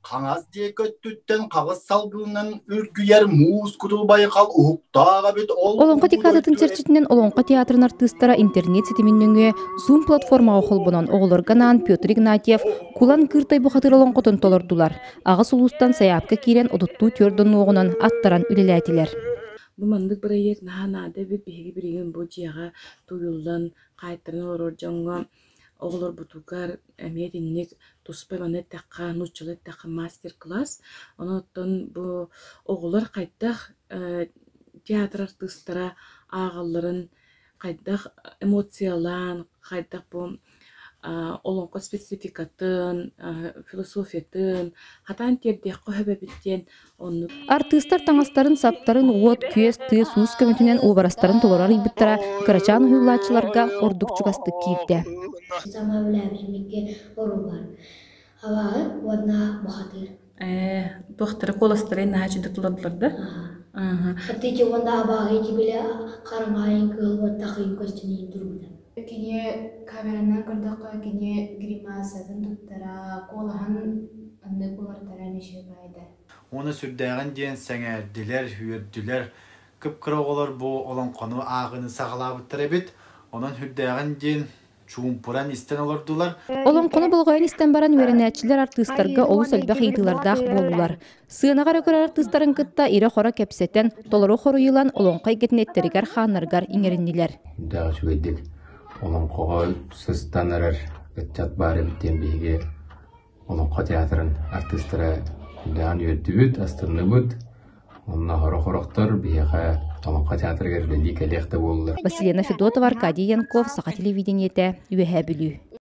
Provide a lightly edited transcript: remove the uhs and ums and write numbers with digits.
Хаҥас диэки өттүттэн хаҕыс салгынынан үргүйэр муус кутул байҕал уһуктаах эбит ол Олоҥхо улуу декадатын дойду чэрчитинэн Олоҥхо театрын артыыстара интернет ситимин нөҥүө Zoom платформаҕа холбонон оҕолорго анаан Петр Игнатьев Кулан Кыыртай бухатыыр олоҥхотун толордулар. Аҕыс улуустан сайаапка киирэн отуттуу түөрт оннуоҕунан аттаран үлэлээтилэр. Бу маннык бырайыак наһаа наада эбит. Биһиги билигин бу дьиэҕэ тууйуллан, хаайтаран олорор дьоҥҥо оҕолорбутугар эмиэ итинник туспа маны эттэххэ, нууччалыы эттэххэ мастер-класс. Онон оттон бу оҕолор хайдах театр артыыстара ааҕалларын хайдах эмоциялаан, хайдах бу олоҥхо спецификатын, философиятын хатаан тиэрдиэххэ сөп эбит диэн оннук. Артыыстар таҥастарын-саптарын уот-күөс, тыас-уус көмөтүнэн уобарастарын толорор ыйбыттара кырачаан уһуйуллааччыларга ордук чугастык киирдэ. Саҥа үлээбитимиккэ оруубар Абааһы уонна бухатыыр. Ээ, туохтара куоластара наһаа үчүгэй толордулар да? Ити уонна абааһы ити били хараҥаайын кыыл уонна хыйын көстүнүйүн турбута. Кини камеранан көрдөххө кини гримасатын туттара, куолаһын оннук уларытара эмиэ баайда. Уонна сүрдээҕин диэн сэҥээрдилэр, үөрдүлэр. Кып-кыра оҕолор бу олоҥхону ааҕыыны саҕалаабыттар эбит. Онон сүрдээҕин диэн чуумпуран истэн олордулар. Олоҥхону болҕойон истэн баран үөрэнээччилэр артыыстарга олус элбэх ыйытыылардаах буоллулар. Сыанаҕа эрэ көрөр артыыстарын кытта ирэ-хоро кэпсэтэн, толору хоруйулан олоҥхо эйгэтин эттэригэр-хааннарыгар иҥэриннилэр. Үрдээх үчүгэйдик олоҥхоҕо сыстан эрэр ыччат баар эбит диэн биһиги Олоҥхо театрын артыыстара үрдээҕин үөрдүбүт, астынныбыт. Онно сорох-сорохтор биһиэхэ Олоҥхо театрыгар үлэлии кэлиэх да буоллулар. Василена Федотова, Аркадий Янков, Саха телевидениетэ, Үөһээ Бүлүү.